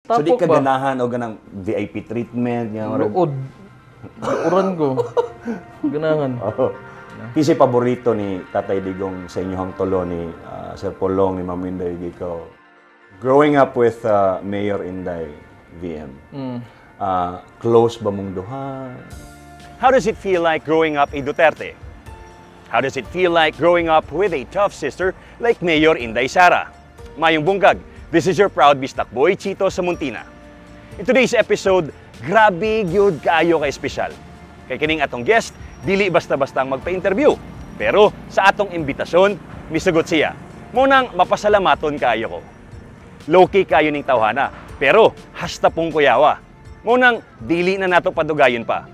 So di Tapok ka ba? Ganahan o ganang VIP treatment nga murag Luod. Uran ko. Ganahan. Oo. Kasi paborito ni Tatay Digong sa inyong tulo ni Sir Polong, ni Ma'am Inday, ikaw. Growing up with Mayor Inday, VM, close ba mong duha? How does it feel like growing up a Duterte? How does it feel like growing up with a tough sister like Mayor Inday Sara? Maayong buntag, this is your proud Bisdak boy, Chito Samontina. In today's episode, grabe gyud kaayo ka espesyal. Kay kining atong guest, dili basta-basta ang magpa-interview. Pero sa atong imbitasyon, misugot siya. Mao nang mapasalamaton kaayo ko. Low-key kaayo ning tawhana, pero hasta pong kuyawa. Mao nang dili na nato padugayon pa.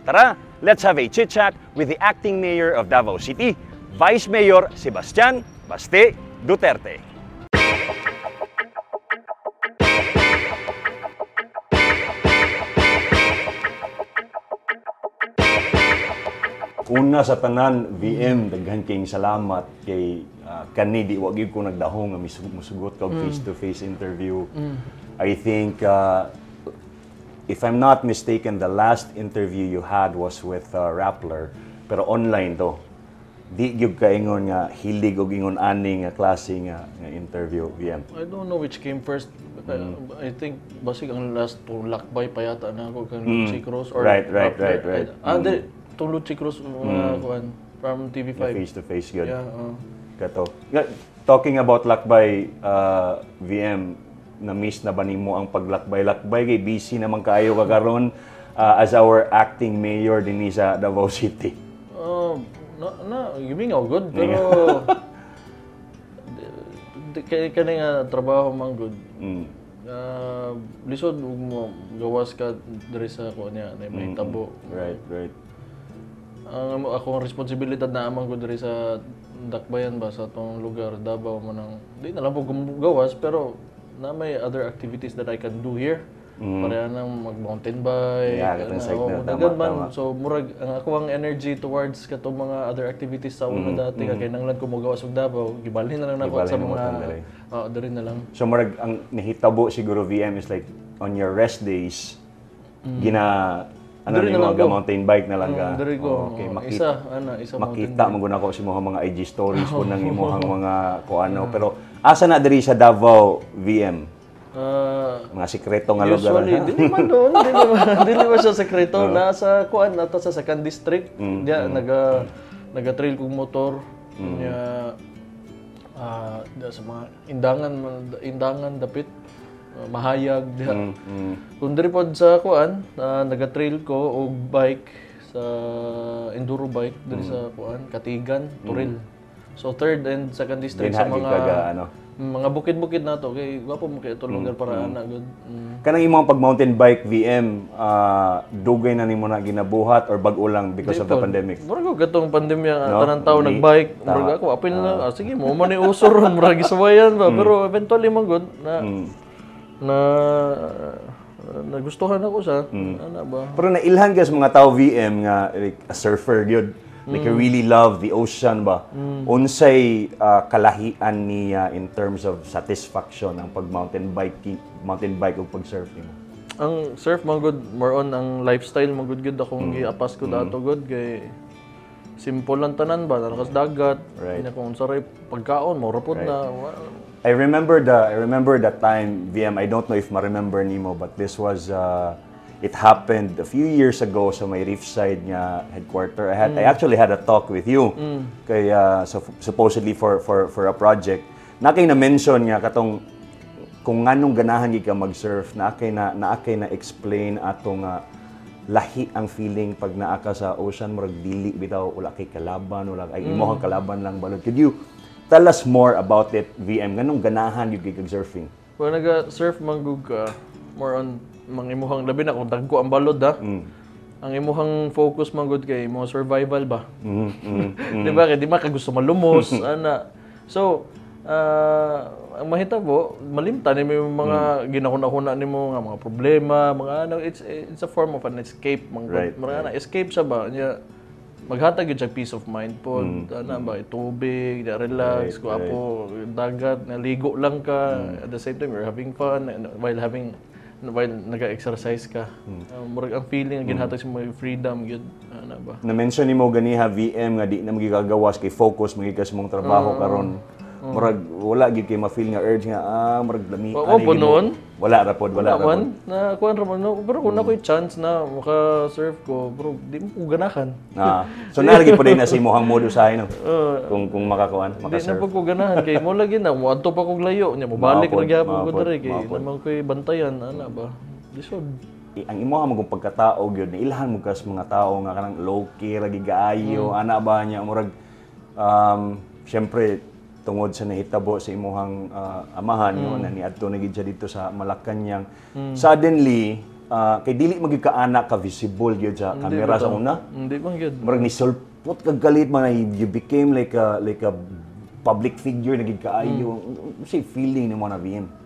Tara, let's have a chit-chat with the acting mayor of Davao City, Vice Mayor Sebastian Baste Duterte. Una sa tanan, VM, daghan kayong salamat kay kani di wa gyud ko nagdahong nga musugot ka og face-to-face interview. I think if I'm not mistaken, the last interview you had was with Rappler, pero online to. Di gyud kaingon nga hilig og ingon ani nga klase nga interview, VM. I don't know which came first. I think basig ang last to Lakbay pa yata na ako kang Luchi Cruz or Rappler. Ah, di, tong Luchi Cruz mga kuan from TV5. Face to face gyud. Yeah. Kato. Nga, talking about Lakbay, VM, na-miss na ba nimo ang paglakbay-lakbay? Kay busy naman kaayo ka karon as our acting mayor dinhi sa Davao City. Na gimingaw good pero kay kani nga trabaho man good. Lisod ug mo gawas ka diri sa kuan niya na may tabo. Right. Ang akong responsibilidad na amang ko diri sa Dakbayan ba sa atong lugar Davao mo nang di na lang po gawas pero na may other activities that I can do here. Pareha nang mag mountain bike. Yeah, katong ana, side oo, na, tama, daghan man. tama. So murag ang ako ang energy towards katong mga other activities sa una dati kay kinahanglan ko mogawas og Davao, gibalhin na lang nako Gibalhin sa mo mga tong diri. Oo, diri na lang. So murag ang nahitabo siguro, VM, is like on your rest days, gina ano Diri na nimo lang ga ko. mountain bike na lang ka. Diri ko. Oh, okay, Oo, makita isa ana isa mountain makita mo gud ako sa imong mga IG stories po ng imong mga kuano, pero asa na diri sa Davao, VM? Mga sikreto nga lugar. Usually, dili man doon, dili man siya sekreto. Nasa kuan, nata sa second district. Diya, naga trail kog motor. Nya, diya sa mga Indangan, Indangan dapit, Mahayag diha. Kung diri pod sa kuan, naga-trail ko og bike sa enduro bike diri sa kuan, Katigan, Turil. So third and second district Dinha sa gyud mga ka ga, ano. Mga bukid-bukid na to kay gwapo mo kay itong lugar para ana gud. Kanang imong pag mountain bike, VM, dugay na nimo na ginabuhat or bag-o lang because of the pandemic? Murag og katong pandemya nga No? tanan tawo nagbike, murag ako apil na, sige mo man ni uso ron, murag gisuwayan ba, pero eventually man gud na na nagustuhan ako sa ana ba. Pero nailhan ka sa mga tao, VM, nga like a surfer gyud. Like you really love the ocean ba? Unsay kalahian niya in terms of satisfaction ang pag mountain bike ug pag surf nimo? Ang surf man gud, more on ang lifestyle man gud gud akong giapas ko dato gud kay simple lang tanan ba, naa kas dagat, nya kung unsa ray pagkaon mo ra pod na. I remember that time, VM. I don't know if ma-remember nimo, but this was it happened a few years ago sa may Reefside nga headquarter. I actually had a talk with you kay so supposedly for a project. Na kay na mention nga katong kung nganong ganahan gid ka mag-surf, na kay na explain ato nga lahi ang feeling pag naa ka sa ocean, murag dili bitaw, wala kay kalaban, wala kay imong kalaban lang balod. Could you tell us more about it, VM? Nganong ganahan gyud kay kag surfing? Kung naga-surf man gud ka, more on mga imuhang labi na kung dagko ang balod ha. Ang imuhang focus man gud kay imong survival ba. Di ba? Kay di man ka gusto malumos ana. So, ang mahitabo, malimtan nimo yung mga ginahuna-huna nimo nga mga problema, mga ano, it's a form of an escape man gud. Mga ana, escape siya ba? Nya maghatag gyud siya peace of mind po. Ana ba, tubig, na relax, right, dagat, naligo lang ka. At the same time, you're having fun and while having while naga-exercise ka. Murag ang feeling nga ginhatag sa mga freedom gyud ana ba. Na-mention nimo ganiha, VM, nga di na magigagawas kay focus magig ka sa mong trabaho karon. Murag wala gyud kay ma-feel nga urge nga murag lami. Wa po noon. Wala ra pod, wala Wala ra pod. man, na kuan ra man, no? Pero kung ako'y chance na maka-surf ko, bro, di mo ko ganahan. Ah, so naa lagi po din na sa imong mood usahay, no? Kung makakuan, Di na makasurf. po ko ganahan kay mo lagi na moadto pa kog layo nya, mobalik Mao ra gyapon ko pod, diri kay mao pod. naman ko'y bantayan ana ba. Lisod. Ang imuha magong pagkatao gyud, nailhan mo kas mga tao nga kanang low key ra gigaayo ana ba niya, murag syempre tungod sa nahitabo sa imuhang amahan, no, na niadto na gid siya dito sa Malacañang suddenly, kay dili magyud ka anak ka visible gyud sa kamera sa una. Hindi man gyud. Murag ni sulpot kag kalit man, you became like a public figure na gid kaayo. Unsay feeling nimo na, VM?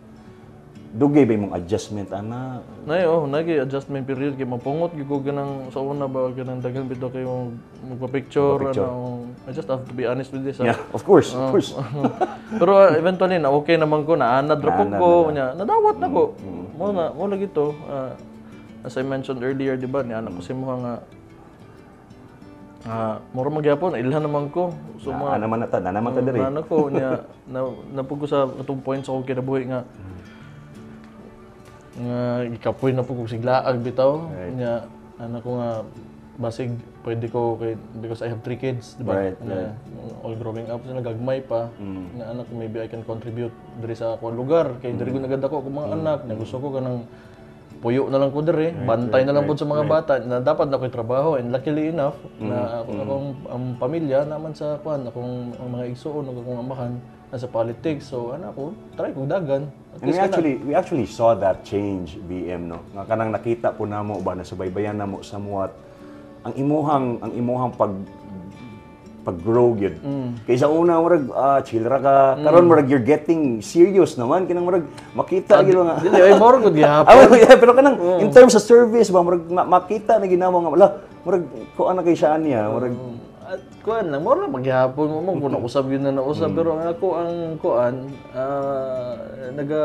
Dugay ba imong adjustment ana? Nay, oh, nagi adjustment period kay mapungot gyud ko ganang sa una ba, ganang daghan bitaw kayo magpa-picture ano. I just have to be honest with this, ah. Yeah, of course, of course. Pero eventually na okay naman ko, naanad ra po ko nya, nadawat na ko. Mo na mo lagi to. As I mentioned earlier, di ba, ni anak ko si mo nga mura magyapon, ilhan naman ko. So Na, naman na ta, na naman ta diri. Na ano ko niya na napug ko sa atong point sa akong kinabuhi nga nga gikapoy na po kog siglaag bitaw nya, ana ko nga basig pwede ko kay because I have three kids, di ba? Na, all growing up sila, gagmay pa na anak ko, maybe I can contribute diri sa akong lugar kay diri ko nagadako akong mga anak na gusto ko kanang puyo na lang ko diri, bantay na lang pud sa mga bata na dapat na ako'y trabaho. And luckily enough na ako, akong ang pamilya naman sa kuan, akong ang mga igsuon ug akong amahan nasa politics, so ana ko try kog dagan. At And we least actually saw that change, VM, no. Nga kanang nakita po namo ba, nasubaybayan namo somewhat ang imuhang pag-grow gyud. Kay sa una murag chill ra ka, karon murag you're getting serious naman, kanang murag makita gyud nga. Dili ay more gud gihapon. Ah, yeah, pero kanang in terms of service ba, murag makita na ginamo nga wala, murag kuan na kay siya niya, murag At kuan lang, more lang maghapon mo mo kung nausab yun na nausab, pero ang ako ang kuan naga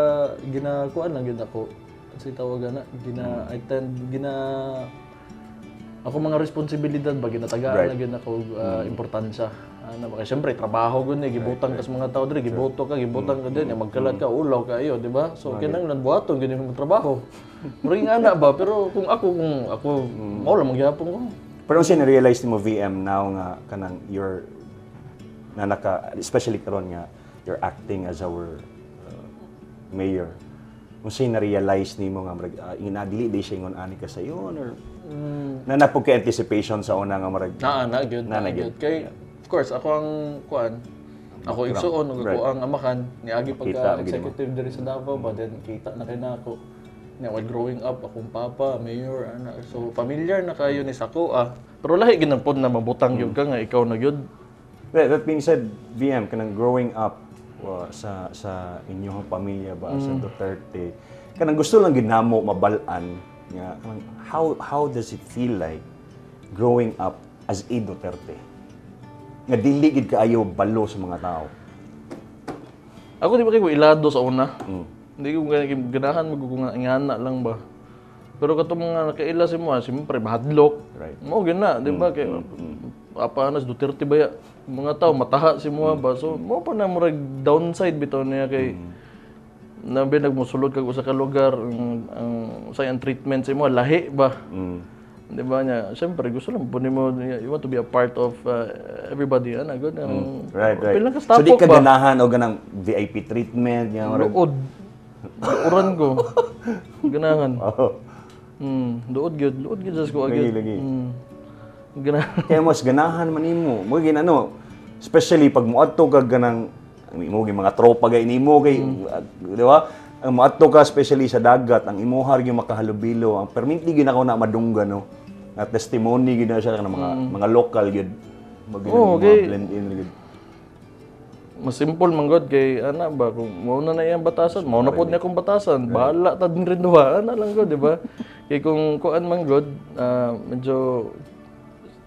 gina kuan lang gyud ako. Sa tawag na gina I tend gina ako mga responsibilidad ba, ginatagaan na gyud ako importansya. Ano ba kay syempre trabaho gud ni, gibutang ka sa mga tao diri, giboto ka, gibutang ka din, magkalat ka, ulaw ka iyo, di ba? So kinahanglan buhaton gyud imong trabaho. Murag nga na ba, pero kung ako mao lang magyapon ko. Pero unsa na-realize nimo, VM, now nga kanang you're na naka, especially karon nga you're acting as our mayor? Unsay na-realize nimo nga murag ina dili di siya ingon ani ka sayon or na napog kay anticipation sa una nga murag Naa na gyud, Naa naa na gyud. Kay of course ako ang kuan, ako igsuon ug ako ang amahan niagi Kita, pagka gyud mo. Executive diri sa Davao ba, then kita na kay nako. Nya while growing up akong papa mayor ana, so familiar na kayo ni sa ako ah. Pero lahi gyud pod na mabutang gyud ka nga ikaw na gyud. Well, that being said, VM, kanang growing up sa inyong pamilya ba sa Duterte, kanang gusto lang gyud namo mabal-an nga kanang how does it feel like growing up as a Duterte? Nga dili gid kaayo balo sa mga tao. Ako di ba kay ko ilado sa una. Hindi ko ganahan mag ko nga ingana lang ba. Pero katong mga nakaila si mo, siyempre mahadlok. Mao gyud na, di ba? Kay apa na si Duterte ba ya? Mga tao mataha si mo ba. So mo pa na murag downside bitaw niya kay nabi nagmusulod kag usa ka lugar, ang say ang treatment sa imo lahi ba. Di ba niya? Siyempre gusto lang po nimo, you want to be a part of everybody ana good. Ang Pila ka So di stapok ka ba? ganahan og ganang VIP treatment nga murag Luod. Luoran ko. Ganahan. Oh. Luod gyud, luod gyud sa ko Lagi, gyud. lagi. Ganahan. Kaya mas ganahan man nimo. Mo ginano, especially pag muadto ka ganang imo gi mga tropa gay nimo kay di ba? Ang muadto ka especially sa dagat, ang imuha gyud makahalubilo, ang perminti gyud ako na madunggan, no. Nga testimony gyud na siya kanang mga local gyud. Mag Oo, kay- blend in gyud. Mas simple man god kay ana ba, kung mao na na iyang batasan, mao na pod niya akong batasan. Bahala ta din rin duha, ana lang god, di ba? Kay kung kuan man god, medyo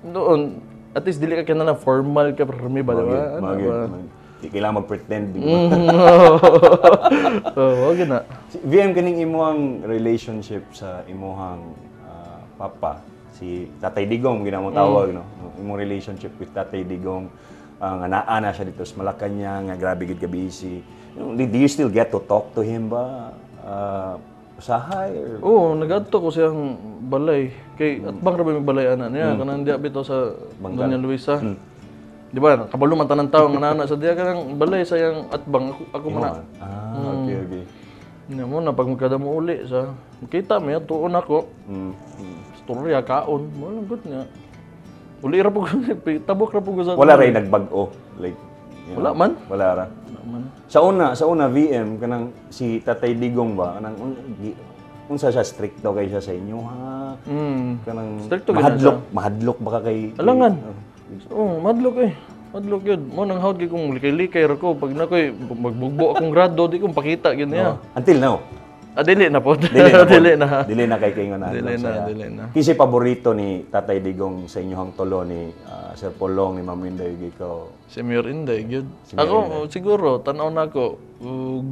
noon at least dili ka kinahanglan formal ka permi ba, di ba? Ana Mga ba? gyud. Di kailangan mag-pretend, di ba? Oh, wag na. Si VM, kaning imuhang relationship sa imuhang papa, si Tatay Digong ginamo tawag, no? Imong relationship with Tatay Digong, nga naa na siya dito sa Malacanang, nga grabe gid ka busy. Do you still get to talk to him ba? Usahay or Oo, nagadto ko siyang balay. Kay atbang ra ba may balay ana niya, kanang diya bitaw sa Doña Luisa. Di ba? Kabalo man tanan tawo nga nana sa diya kanang balay sa iyang atbang ako man na. Ah, okay. Nya mo na pag magkada mo uli sa kita mi tuon ako. Storya kaon, mo lang gud nga. Uli ra po ko, tabok ra po ko sa Wala ray nagbag-o, like Wala man. Wala ra. Wala man. Sa una, VM, kanang si Tatay Digong ba, kanang unsa siya, stricto kay siya sa inyo ha? Kanang Stricto gyud na. Mahadlok, mahadlok ba ka kay Alangan. Oh, madlok eh. Madlok yun. Mo nang hawd kay kung likay-likay ra ko pag nakoy magbugbo akong grado, di ko pakita gyud niya. Until now? Ah, dili na po. Dili na po. Dili na. Dili na kay kingon na. Dili na, dili na. Kinsay paborito ni Tatay Digong sa inyohang tulo ni Sir Polong, ni Ma'am Inday, ug ikaw? Si Mayor Inday gyud. Ako siguro tan-aw na ako ug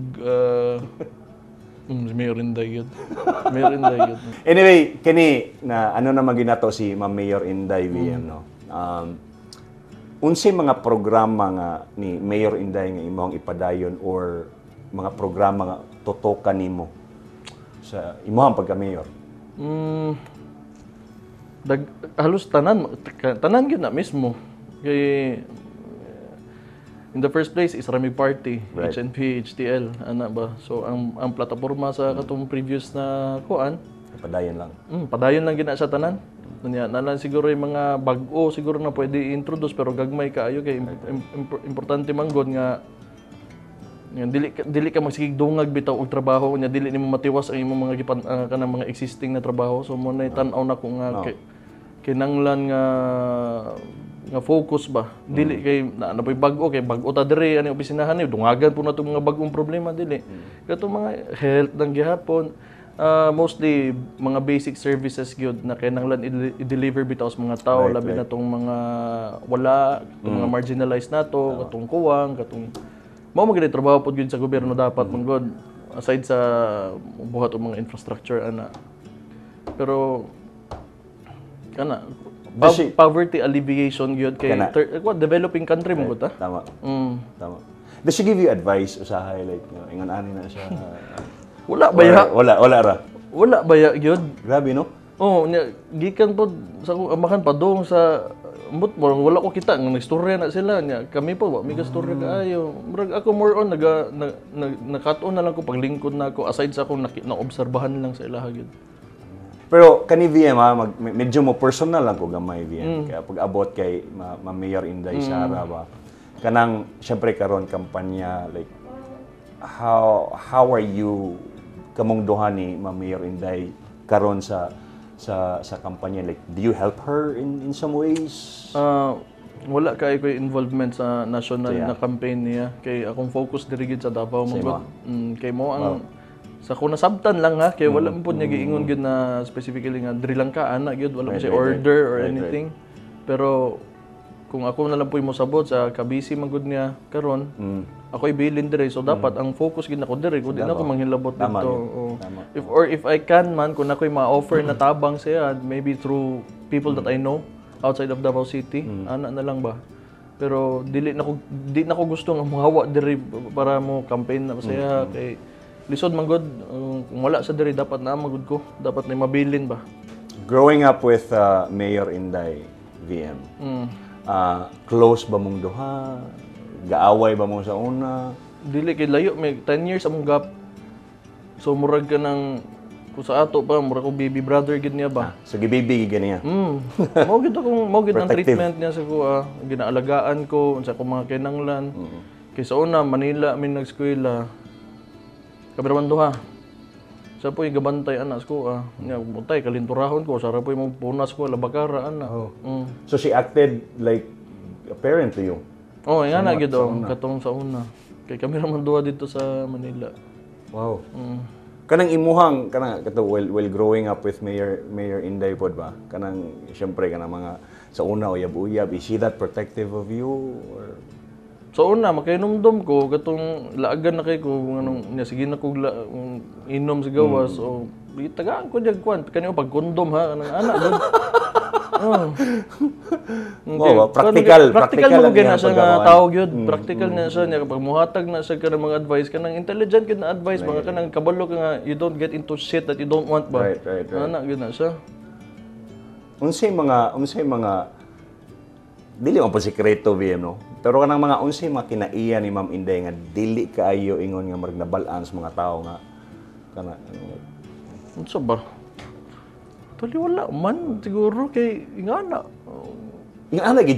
si Mayor Inday gyud. Mayor Inday gyud. Anyway, kini na ano naman ginato si Ma'am Mayor Inday, VM, no? Unsay mga programa nga ni Mayor Inday nga imong ipadayon or mga programa nga tutokan nimo sa imong pagka-mayor? Halos tanan tanan gyud na mismo. Kay in the first place is rami party, HNP, HTL, ana ba. So ang plataporma sa katong previous na kuan, Padayon lang. Padayon lang gina sa tanan. Unya, na lang siguro yung mga bag-o siguro na pwede i-introduce pero gagmay kaayo kay importante man gud nga nga dili ka magsigig dungag bitaw og trabaho, nya dili nimo matiwas ang imong mga gipan kanang mga existing na trabaho. So mo na tan-aw na ko nga kay kinanglan nga nga focus ba, dili kay na po'y bag-o, kay bag-o ta diri ani opisinahan ni dungagan po na itong mga bag-ong problema, dili katong mga health nang gihapon, mostly mga basic services gyud na kinahanglan i-deliver bitaw sa mga tao, labi na tong mga wala, katong mga marginalized nato, katong kuwang, katong mao man gyud trabaho pod gyud sa gobyerno dapat man gud aside sa buhat og mga infrastructure ana. Pero kana poverty alleviation gyud kay Kana. What, developing country mo gud ta. Tama. Tama. Does she give you advice usahay, like, ingon ani na siya? Wala ba ya? Wala, wala ra. Wala ba ya gyud? Grabe, no? Oh, nya gikan po sa akong amahan padung sa ambot mo wala ko kita nga nagstorya na sila, nya kami po wa mi gastorya kaayo. Murag ako more on naga na, na, nakat-on na lang ko paglingkod na ako aside sa akong naobserbahan lang sa ilaha gyud. Pero kani, VM ha, medyo mo personal lang ko gamay, VM. Kaya pag abot kay ma Mayor Inday Sara ba. Kanang syempre karon kampanya, like how are you kamong duha ni Ma Mayor Inday karon sa kampanya? Like, do you help her in some ways? Ah, wala kay ko involvement sa national na campaign niya kay akong focus diri gid sa Davao man gud. Kay mo ang sa ko nasabtan lang ha, kay wala man pud niya giingon gyud na specifically nga diri lang ka ana gyud, wala man siya order or anything. Pero kung ako na lang po'y mosabot sa kabisi man gud niya karon, ako'y bilin diri, so dapat ang focus gid nako diri kung di na ako manghilabot dito. Oo. If or if I can man, kung ako'y ma-offer na tabang siya, maybe through people that I know outside of Davao City, ana na lang ba. Pero dili na ko gusto nga mohawa diri para mo campaign na siya kay lisod man gud. Kung wala sa diri, dapat na man gud ko, dapat na mabilin ba. Growing up with Mayor Inday, VM. Close ba mong duha? Gaaway ba mo sa una? Dili kay layo, may 10 years among gap. So murag ka ng kung sa ato pa murag ko baby brother gid niya ba. So gibaby gid niya. Mao gid ang Protective. treatment niya sa ko ah. Ginaalagaan ko unsa akong mga kinanglan. Kay sa una Manila mi nagskwela. Kami ra man duha. Sa po'y gabantay ana sa ko ah. Nya butay kalinturahon ko sa ra po'y mo punas ko labakara ana. So she acted like a parent to you. Oh, nga na gid oh, katong sa una. Kay kami ra man duha dito sa Manila. Wow. Kanang imuhang kanang kato while growing up with Mayor Inday pod ba? Kanang syempre kanang mga sa una uyab-uyab, is she that protective of you or Sa una makainomdom ko katong laagan na kay ko nganong nya sige na kog inom sa gawas o tagaan ko diag kuan kanyo pag kondom ha kanang ana gud. Oh. Wow, practical, practical practical mo ang gyud na iyang siya nga pagkakuan. tao gyud. Practical na siya niya kapag muhatag na siya kanang mga advice, kanang intelligent gyud na advice, mga kanang kabalo ka nga you don't get into shit that you don't want ba. Right. Ana gyud na siya. Unsay mga dili man po sikreto, VM, no, pero kanang mga unsay mga kinaiya ni Ma'am Inday nga dili kaayo ingon nga marag nabal-an sa mga tao nga kana ano? Unsa ba? Tuli wala man siguro kay ingana. Ingon ana gid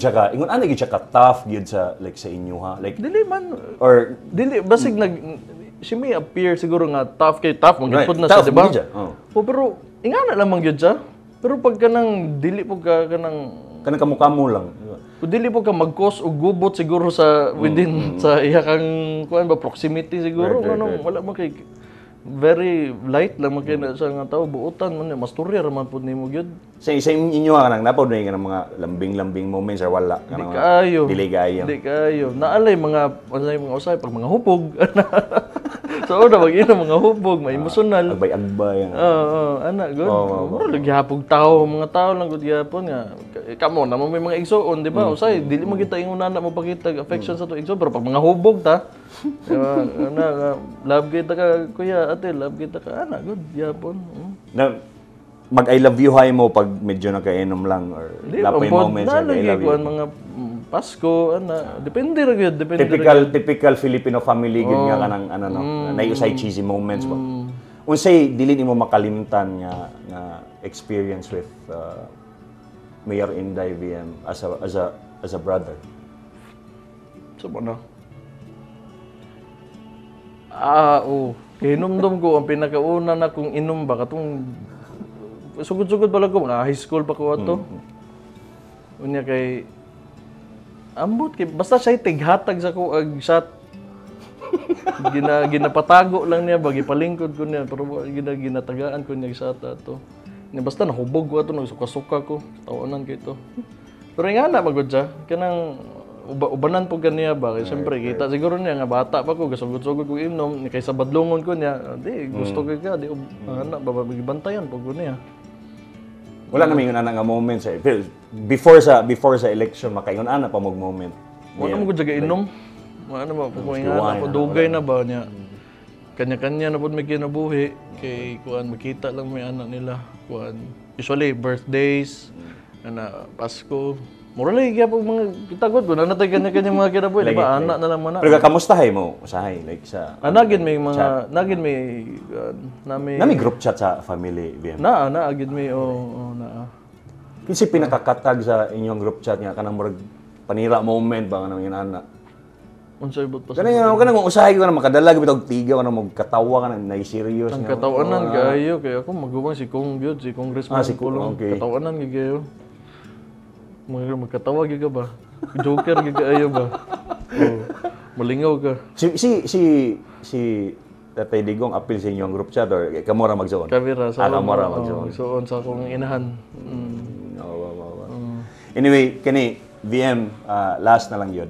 siya ka tough gyud sa like sa inyo ha, like Dili man or dili basig nag she may appear siguro nga tough kay tough man gyud na siya, Tough di ba? gyud siya, oh. Oh, pero ingana lamang gyud siya. Pero pag kanang dili po ka kanang Kanang kamukamo lang. Kung dili po ka mag-cause og gubot siguro sa within sa iya kang kuan ba, proximity siguro, anong wala man kay very light lang man kay na siya nga tao, buotan man niya, masturya ra man pud nimo gyud. Sa inyo ha, kanang napod na yung mga lambing-lambing moments or wala? Di Kanang kaayo. Dili kaayo. Di kaayo. Naalay mga unsay mga usay pag mga hubog. Sa una mag ino mga hubog, may emosyonal. Agbay-agbay. Oo, oh, ana good. Mura lagi hapog tao, mga tao lang gud gyapon nga. Kamo namo may mga igsoon, di ba? Usay dili man kita ingon na mo pakita affection sa to igsoon, pero pag mga hubog ta, di ba? Ana nga love kita ka kuya, ate, love kita ka, ana good gyapon. Na, mag I love you hi mo pag medyo nakainom lang or Di lapay ba, moments na like, I lagi love you? kuan mga Pasko, ana, depende ra gyud, depende ra. Typical Filipino family gyud nga kanang ano no, naay cheesy moments ba. Unsay dili nimo makalimtan nga nga experience with Mayor Inday, VM, as a brother? So ba na? Ah, oo. Hinumdum ko ang pinakauna na kong inom ba katong sugod-sugod pa lang ko, mga high school pa ko ato. Unya kay ambot kay basta siya tighatag sa ko ag shot. Ginapatago lang niya ba, gipalingkod ko niya pero ginatagaan ko niya shot ato. Nya basta nahubog ko ato, nagsuka-suka ko. Tawanan kay to. Pero nga na magud siya kanang ubanan po kaniya ba kay siyempre kita siguro niya nga bata pa ko, gasugod-sugod ko inom ni kay sa badlongon ko niya, di gusto ko ka di ana ba gibantayan po ko niya. Wala na may ana nga moments eh. Pero before sa election makaingon ana pa mo moment? Wala mo gud siya inom. Wala na ba po nga na po dugay na ba niya. Kanya-kanya na pud may kinabuhi kay kuan makita lang may anak nila kuan usually birthdays ana Pasko. Mura lagi gyapon mga kita gud na natay kanya-kanya mga kinabuhi, di ba? Anak na lang man na. Pero kamustahay mo usahay like sa Anagin may mga nagin may nami Nami group chat sa family, VM? Na na agid may, oh, na. Kasi pinakakatag sa inyong group chat nga kanang murag panira moment ba kanang inana? Unsay but pa? Kanang kanang usahay ko na makadala gyud og tiga kanang magkatawa kanang nay serious Ang nga. katawanan kaayo kay ako magubang si Kong gyud, si Congressman Ah, si Kong, Pulong. okay. Katawanan gyud kayo. Magkatawa gyud ka ba? Joker gyud kaayo ba? Oh, malingaw ka. Si Tatay Digong apil sa inyong group chat or kamo ra magsuon? Kamera sa Ah, kamo ra oh, magsuon. magsuon sa akong inahan. Oh, wow. Anyway, kani VM, last na lang yun.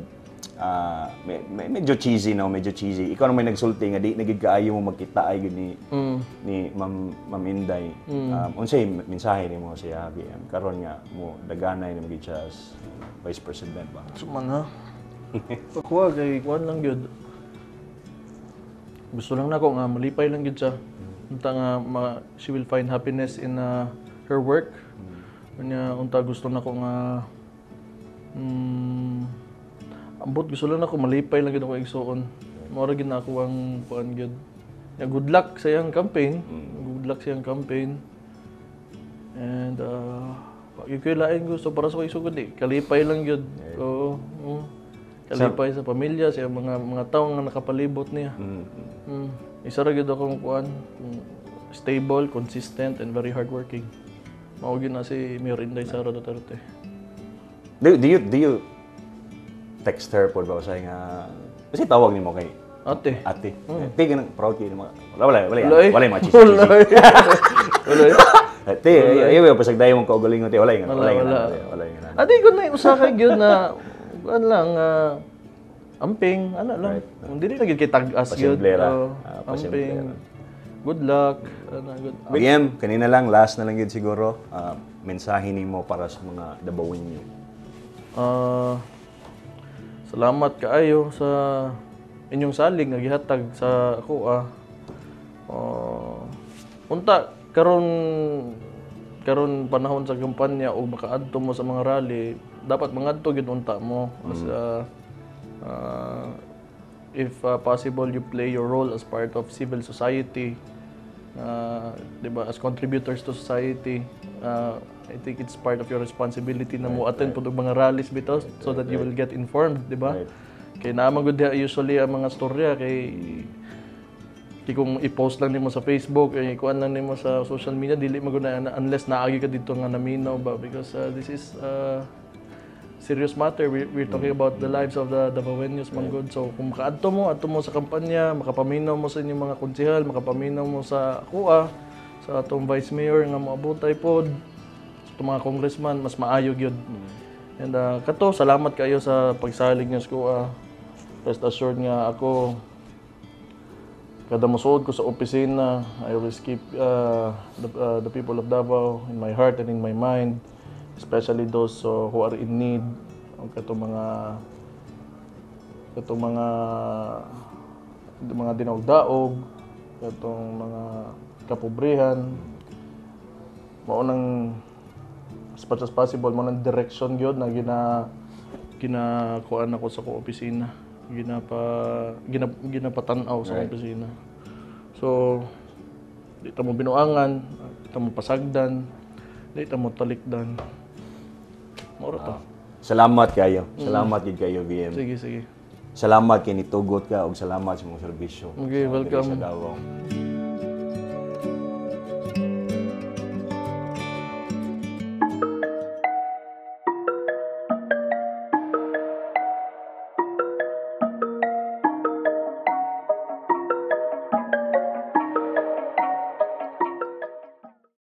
Medyo cheesy no, medyo cheesy. Ikaw naman may nagsulti nga di na gid kaayo mo magkita ay gid ni ni Ma'am Ma'am Inday. Unsay mensahe nimo siya, VM, karon nga mo daganay na gid siya as Vice President ba? Suman ha. Pagkuha kay kuan lang gyud. Gusto lang nako nga malipay lang gyud siya. Unta nga she will find happiness in her work. Unya unta gusto nako nga ambot gusto lang nako malipay lang gyud ako igsuon. Mao ra gyud na ako ang kuan gyud. Ya, good luck sa iyang campaign. Good luck sa iyang campaign. And yung ko'y lain gusto para sa ko di kalipay lang gyud. Oo. Oo. Kalipay sa pamilya, sa mga mga tawo nga nakapalibot niya. Isa ra gyud akong kuan, kung stable, consistent and very hardworking. Mao gyud na si Mayor Inday Sara Duterte. Do you text her po ba usahay nga kasi tawag nimo kay Ate. Ate? Te ganang proud kay nimo. Wala wala wala. Wala eh. Wala mga cheesy. Wala eh. Wala eh. Te, ayaw pasagdayon mong kaugalingon te, wala nga wala Wala, nga wala. wala nga. Ate ko na usa kay gyud na kuan lang. Amping, ana lang. Right. Dili na gyud kay tag-as gyud. Pasimple ra. Oh, Ah, pasimple. Amping. Good luck. Ana, good. VM, kanina lang, last na lang yun siguro, mensahe nimo para sa mga Dabawenyo. Salamat kaayo sa inyong salig nga gihatag sa ako ah. Unta karon karon panahon sa kampanya o makaadto mo sa mga rally, dapat mangadto gyud unta mo as if possible, you play your role as part of civil society, 'di ba, as contributors to society. I think it's part of your responsibility na mo attend pud og mga rallies bitaw so that you will get informed, 'di ba? Kay naa man gud diha usually ang mga storya kay kung i-post lang nimo sa Facebook, eh, ikuan lang nimo sa social media, dili man gud na unless naagi ka dito nga naminaw ba, because this is serious matter. We're talking about the lives of the Davaoenos man gud. So kung makaadto mo, adto mo sa kampanya, makapaminaw mo sa inyong mga konsehal, makapaminaw mo sa kuan, sa atong vice mayor nga moabutay pod, sa atong mga congressman, mas maayo gyud. And kato, salamat kayo sa pagsalig niyo sa kuan. Rest assured nga ako, kada mosuod ko sa opisina, I always keep the people of Davao in my heart and in my mind, especially those who are in need, o katong mga dinaog-daog, katong mga kapobrihan. Mao nang as much as possible, mao nang direction gyud na ginakuan ako sa akong opisina, ginapatan-aw sa akong opisina. So di ta mo binuangan, di ta mo pasagdan, di ta mo talikdan. Mao ra to. Salamat kayo. Salamat gid kayo, VM. Sige, sige. Salamat kay nitugot ka ug salamat sa imong serbisyo Okay, sa welcome. Diri sa Davao.